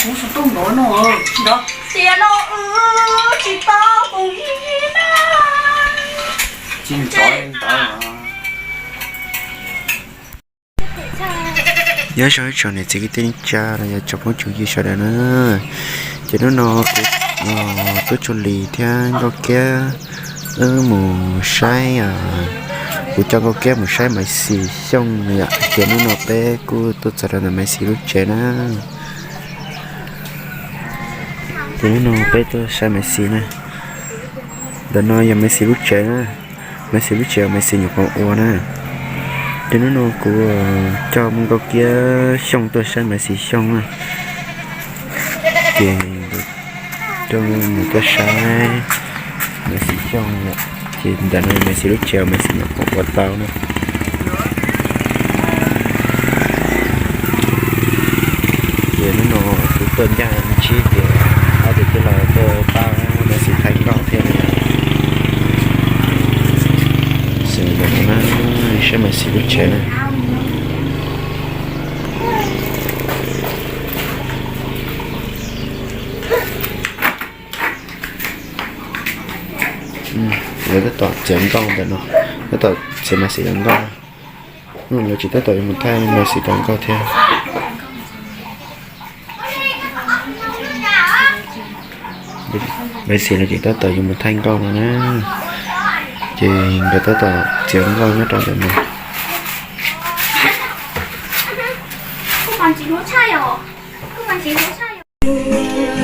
Tias no wb tsis tau tus yig na. Tsis nrov li ntawd. Nyob zoo ib tsoom niam txiv kwv tij neej tsa los yog tsoom phooj tsoom ywg sawv daws na. Ces hnub no kuv, Tub Tsuj Lis thiab Nkauj Kiab wb mus saib, kuv coj Nkauj Kiab mus saib Maiv Xis Xyooj yom. Ces hnub no peb kuj tuaj txog rau ntawm Maiv Xis lub tsev na. Ces hnub no peb tuaj saib Maiv Xis na. Ntawm no yog Maiv Xis lub tsev na. Maiv Xis lub tsev uas Maiv Xis nyuam qhuav ua na. Ces hnub no kuv coj Nkauj Kiab Xyooj tuaj saib Maiv Xis Xyooj na. Ces coj mus tuaj saib Maiv Xis Xyooj. Ces ntawm no Maiv Xis lub tsev uas Maiv Xis nyuam qhuav ua tau na. Ces hnub no kuv tuaj ncaj ntsib ces ob tug tij laug tuaj pab Maiv Xis thaij nkauj thiab. Xws li no na, saib Maiv Xis lub tsev na. Lawv tab tom txiav nkauj ntawm no, tab tom txiav Maiv Xis cov nkauj. Lawv tseem tab tom yuav mus thaij Maiv Xis cov nkauj thiab. Maiv Xis lawv tseem tab tom yuav mus thaij nkauj no na. Ces nkawd tab tom txiav nkauj nyob rau ntawm no.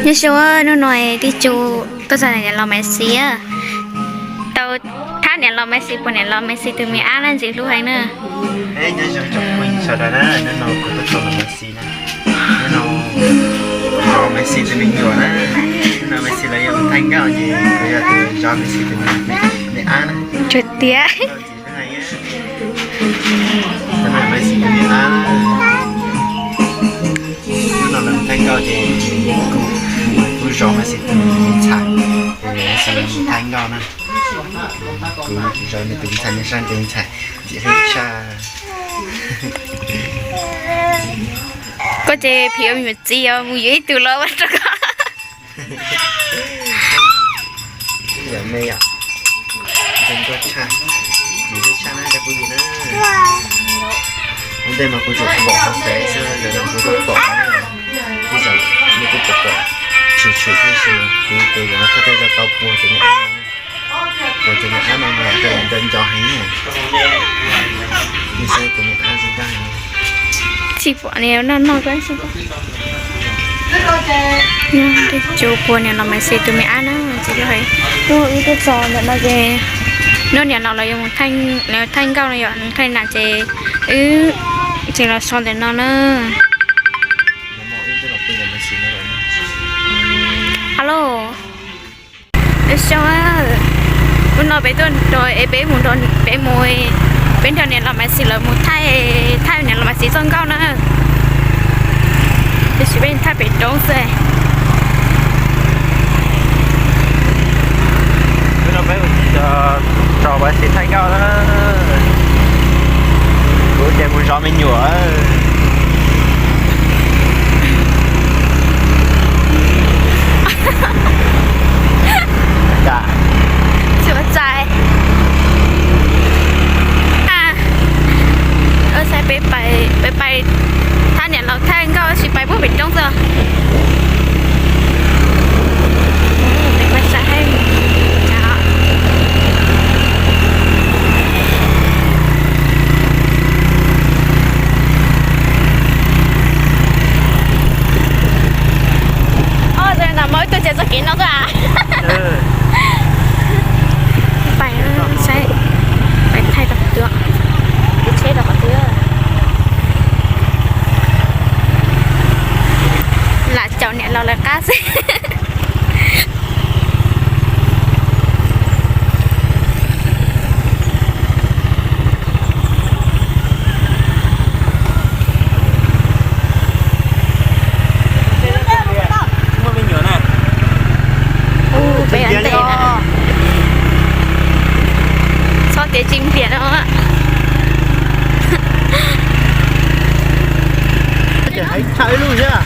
Nyob zoo, hnub no tij Tsu tuaj txog niam laus Maiv Xis, tau thab niam laus Maiv Xis puas niam laus Maiv Xis tus me ab na, ntxim hlub heev na. Nyob zoo tsoom phooj ywg sawv daws na, hnub no kuv tuaj txog niam laus Maiv Xis na. Hnub no zov Maiv Xis tus me nyuam na, hnub no Maiv Xis lawv yuav mus thaij nkauj ces kuv yog tus zov Maiv Xis tus me ab na. Tsuas tias Maiv Xis tus me ab, hnub no lawv mus thaij nkauj ces kuv, kuv zov Maiv Xis tus me ntxhais, ces Maiv Xis lawv mus thaij nkauj na. Kuv zov nws tus ntxhais, nws zov nws tus ntxhais, ntxim hlub tshaj. Koj ces phim ua me nyuam txiv os, mus yuav ib tug los rau koj. Yog me yom, ntxim hlub tshaj, ntxim hlub tshaj na cov phooj ywg na. Ua ntej mas kuv tsuas pom hauv Facebook xwb, kuv tsuas pom, kuv tsuas pom tshwm tshwm tib si, kuv ces yog thaj thaj zog tau puag cov niam ab no, puag cov niam ab no mas nco nco heev na. Kuv saib tus niam ab zoo nkauj heev. Tsis pom niam no no ko. Tsuas puag niam laus Maiv Xis tus me ab na, ces lub, wb tuaj txog ntawm no ces hnub niam laus lawv yuav mus thaij nkauj no yom, mus thaij na ces wb tseem los so ntawm no na. Alo. Xyoo, hnub no peb tuaj nrog es peb mus nrog peb mus, peb nrog niam laus Maiv Xis lawv mus thaij, thaij niam laus Maiv Xis txoj nkauj na. Tiam sis peb thaij pem roob xwb. Hnub no peb mus tso Maiv Xis thaij nkauj na. Kuv ces mus zov me nyuam. Tsis ua txais. Saib peb pais, peb pais thab niam laus thaij nkauj tab sis pais puag pem roob xwb. Peb pais saib. Os, ntawm no muaj ib tug txiav txoj kev no xwb as. Pais saib, pais thaij rau qhov twg, ib tsheb rau qhov twg. Lam caum niam laus lawv qab xwb. Ub, peb ua ntej na. Txhob tias tsis npias no. Ces hais tshaj ib lub thiab.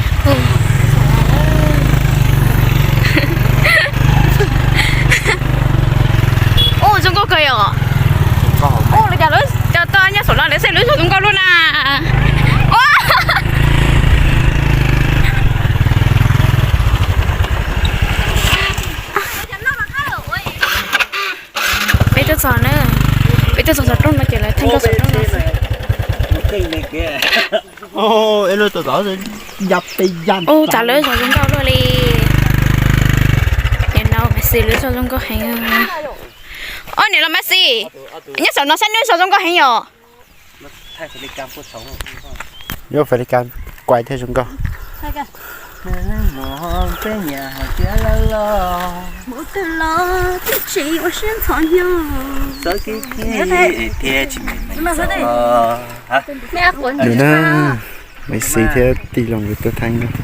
Txog na, peb twb txog saum roob no ces lawv thaij nkauj saum roob no. Ub, tsam lawv zov zoo nkauj luaj li. Nim no Maiv Xis lawv zov zoo nkauj heev. Ob niam los Maiv Xis, nyob saum no saib neb zov zoo nkauj heev yom. Yuav Fais Li Kas kuaj thiaj zoo nkauj. Nws na, Maiv Xis thiab tij laug nkawd tuaj thaij nkauj.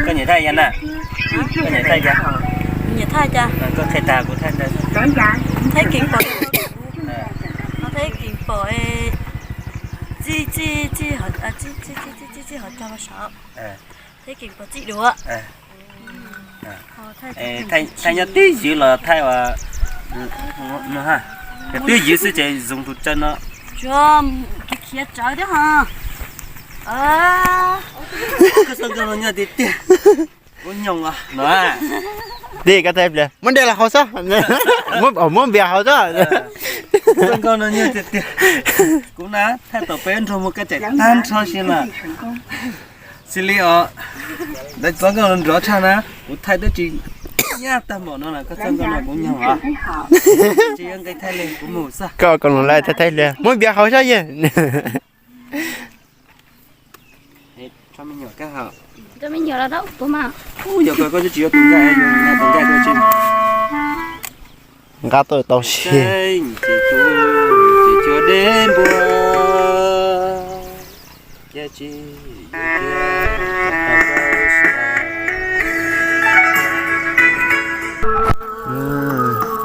Koj nyiam thaij yam na? Koj nyiam thaij cas? Koj thaij tag kuv thaij ntawd. Thaij kev pom, thaij kev pom, txij, txij, txij, txij hauv cog los saud. Thaij kev pom txij duav. Thaij nyob twj ywm los thaij ua, twj ywm xwb ces zoo tus tsawg no. Khiav tsawv thiab ho. Koj txoj nkauj no nyuaj tiag tiag. Kuv nyoog no. Dej koj thaij pliag, muab dej los haus xwb. Muab npias haus xwb. Txoj nkauj no nyuaj tiag tiag. Kuv na thaij tau peb nrog muaj koj tseem tag nrho si mas. Xws li os, lawv txoj nkauj no nrov tshaj na, kuv thaij twb tsis nyab tag npaum no na, koj txoj nkauj no kuv nyoog os. Tsis yuav nqi thaij li, kuv mus xwb. Koj koom los lawm thaij thaij li, muab npias haus xwb yej. Tso me nyuam kab haus. Ub, yog koj twb tsis yuav tus nqaij, tus nqaij koj tsis nqa tuaj tau si. Ces cua deb npua, ces tsis yuav tiag.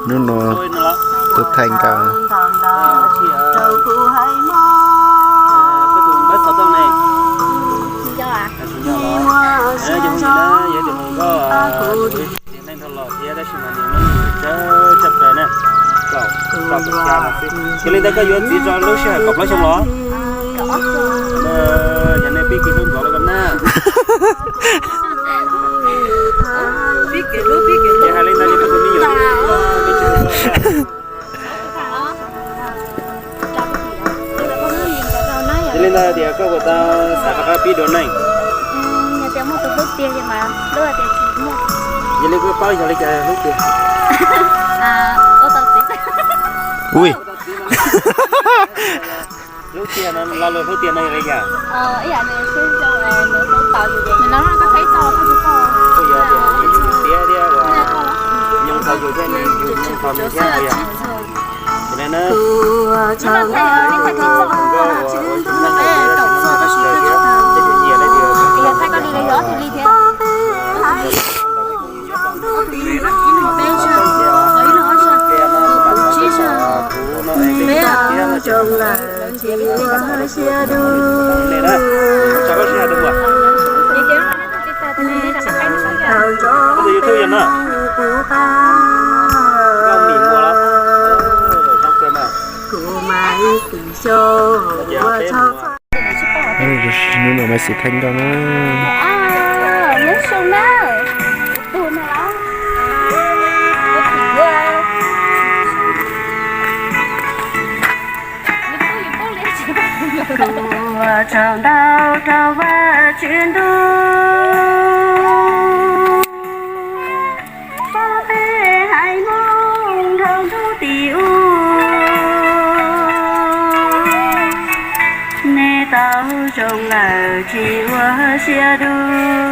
Hnub no tuaj thaij nkauj. Yog li ntawd koj yuav txiv tso lub sij hawm kaum plaub xyoo los? Yog nej pib kev hlub ntxov los ko na. Ces hais li ntawd li peb tus me nyuam. Yog li ntawd tias koj puas tau xav rov qab pib dua neej? Yog li koj paub yog li cas hlub tiag? Ui, hlub tiag no, lo lus hlub tiag no yog li cas? Yog tias tiav thiab uas nyob tau yus thiab nws yus nyob tau nws thiab yog. Ces li na, nkauj uas ua tus neeg thiab tus nyiam li tias kuv no es li ntawd thiab no es li ntawd. Tso koj sij hawm tus muam. Koj tus YouTube yog no. Koj mim muag los? Zoo kawg mas. Hnub no Maiv Xis thaij nkauj na. Kuv ua tsaug ntau rau Vajtswv ntuj, pub peb haiv Hmoob dhau ntuj tim ub. Nej tau zoo lawm tsis ua siab dub.